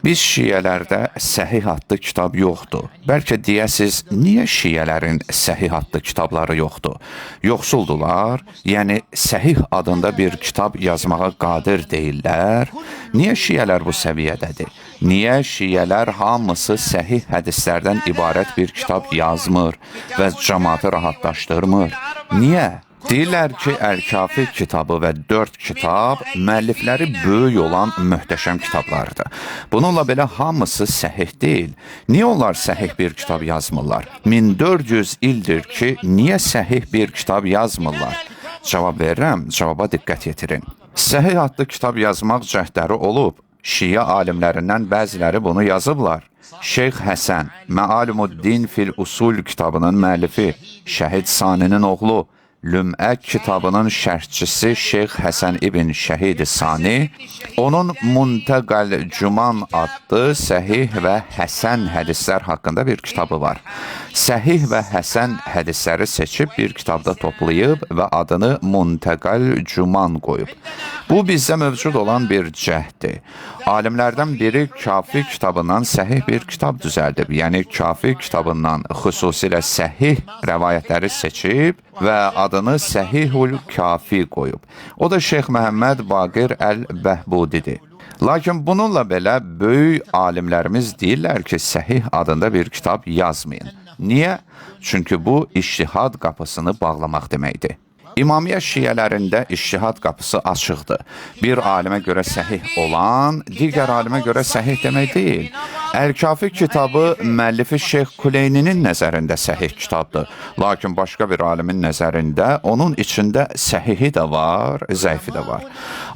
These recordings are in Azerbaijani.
Biz şiələrdə səhih adlı kitab yoxdur. Bəlkə deyəsiz, niyə şiələrin səhih adlı kitabları yoxdur? Yoxsuldular, yəni səhih adında bir kitab yazmağa qadir deyillər. Niyə şiələr bu səviyyədədir? Niyə şiələr hamısı səhih hədislərdən ibarət bir kitab yazmır və cəmaatı rahatlaşdırmır? Niyə? Deyirlər ki, Əl-Kafi kitabı və 4 kitab müəllifləri böyük olan möhtəşəm kitablardır. Bununla belə hamısı səhih deyil. Niyə onlar səhih bir kitab yazmırlar? 1400 ildir ki, niyə səhih bir kitab yazmırlar? Cavab verirəm, cavaba diqqət yetirin. Səhih adlı kitab yazmaq cəhdləri olub. Şiə alimlərindən bəziləri bunu yazıblar. Şeyx Həsən, Məalimuddin fil Usul kitabının müəllifi, Şəhid Saninin oğlu, Lümə kitabının şərhçisi Şeyx Həsən ibn Şəhid Sani, onun Muntəqəl Cuman adlı səhih və həsən hədislər haqqında bir kitabı var. Səhih və həsən hədisləri seçib bir kitabda toplayıb və adını Muntəqəl Cuman qoyub. Bu bizdə mövcud olan bir cəhddir. Alimlərdən biri Kafi kitabından səhih bir kitab düzəldib. Yəni Kafi kitabından xüsusilə səhih rəvayətləri seçib və adını Səhihul Kafi qoyub. O da Şeyx Məhəmməd Baqir Əl-Bəhbudidir. Lakin bununla belə böyük alimlərimiz deyirlər ki, səhih adında bir kitab yazmayın. Niyə? Çünki bu iştihad qapısını bağlamaq deməkdir. İmamiyyə şiələrində iştihad qapısı açıqdır. Bir alimə görə səhih olan, digər alimə görə səhih demək deyil. Əl-Kafi kitabı müəllifi Şeyx Kuleyninin nəzərində səhih kitabdır. Lakin başqa bir alimin nəzərində onun içində səhihi də var, zəifi də var.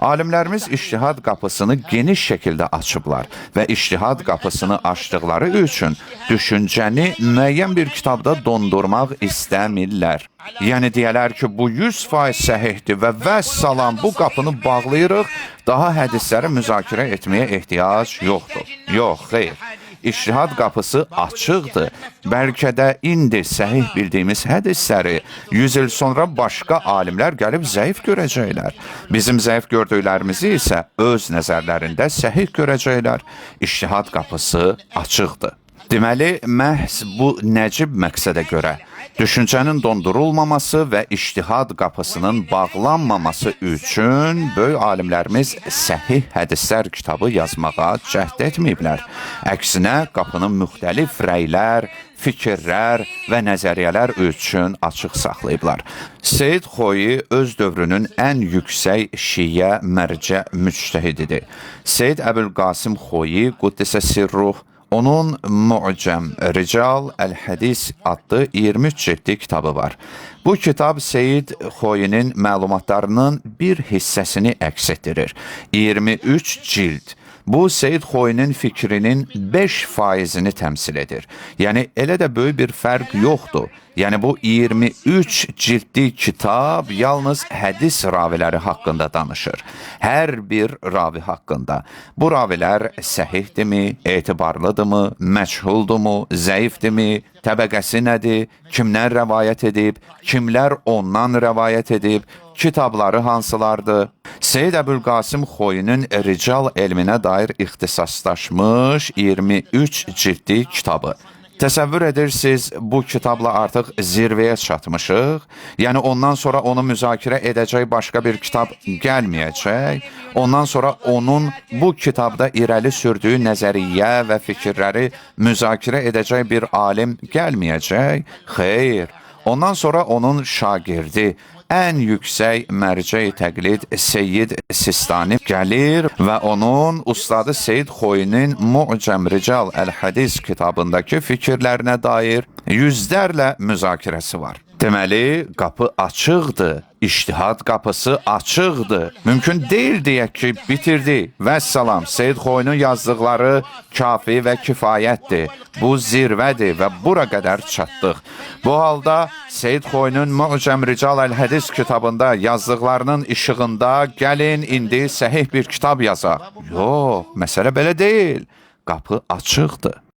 Alimlərimiz iştihad qapısını geniş şəkildə açıblar və iştihad qapısını açdıqları üçün düşüncəni müəyyən bir kitabda dondurmaq istəmirlər. Yəni deyələr ki, bu 100% səhihdir və vəssalam bu qapını bağlayırıq, daha hədisləri müzakirə etməyə ehtiyac yoxdur. Yox, xeyr. İctihad qapısı açıqdır. Bəlkə də indi səhih bildiyimiz hədisləri 100 il sonra başqa alimlər gəlib zəif görəcəklər. Bizim zəif gördüklərimizi isə öz nəzərlərində səhih görəcəklər. İctihad qapısı açıqdır. Deməli, məhz bu nəcib məqsədə görə düşüncənin dondurulmaması və ictihad qapısının bağlanmaması üçün böyük alimlərimiz səhih hədislər kitabı yazmağa cəhd etməyiblər. Əksinə, qapını müxtəlif rəylər, fikirlər və nəzəriyyələr üçün açıq saxlayıblar. Seyid Xoyi öz dövrünün ən yüksək şiə mərcə müctəhididir. Seyid Əbülqasım Xoyi Quddisə Sirruh onun Mu'cəm Rical Əl-Hədis adlı 23 cildli kitabı var. Bu kitab Seyid Xoyinin məlumatlarının bir hissəsini əks etdirir. 23 cild. Bu Seyid Xoyinin fikrinin 5%-ni təmsil edir. Yəni elə də böyük bir fərq yoxdur. Yəni bu 23 cildli kitab yalnız hədis raviləri haqqında danışır. Hər bir ravi haqqında. Bu ravilər səhihdirmi, etibarlıdırmı, məchhuldurmu, zəifdirmi, təbəqəsi nədir, kimdən rəvayət edib, kimlər ondan rəvayət edib, kitabları hansılardır? Seyid Əbülqasım Xoyinin rical elminə dair ixtisaslaşmış 23 cildli kitabı. Təsəvvür edirsiniz, bu kitabla artıq zirvəyə çatmışıq. Yəni ondan sonra onu müzakirə edəcək başqa bir kitab gəlməyəcək. Ondan sonra onun bu kitabda irəli sürdüyü nəzəriyyə və fikirləri müzakirə edəcək bir alim gəlməyəcək. Xeyr. Ondan sonra onun şagirdi, ən yüksək mərcə-i təqlid Seyyid Sistani gəlir və onun ustadı Seyid Xoyinin Mu'cəm Rical Əl-Hədis kitabındakı fikirlərinə dair yüzlərlə müzakirəsi var. Deməli, qapı açıqdır. İctihad qapısı açıqdır. Mümkün deyil deyək ki, bitirdi. Vəssalam, Seyid Xoyunun yazdıqları kafi və kifayətdir. Bu zirvədir və bura qədər çatdıq. Bu halda Seyid Xoyunun Mu'cəm Rical Əl-Hədis kitabında yazdıqlarının işığında gəlin indi səhih bir kitab yazaq. Yox, məsələ belə deyil. Qapı açıqdır.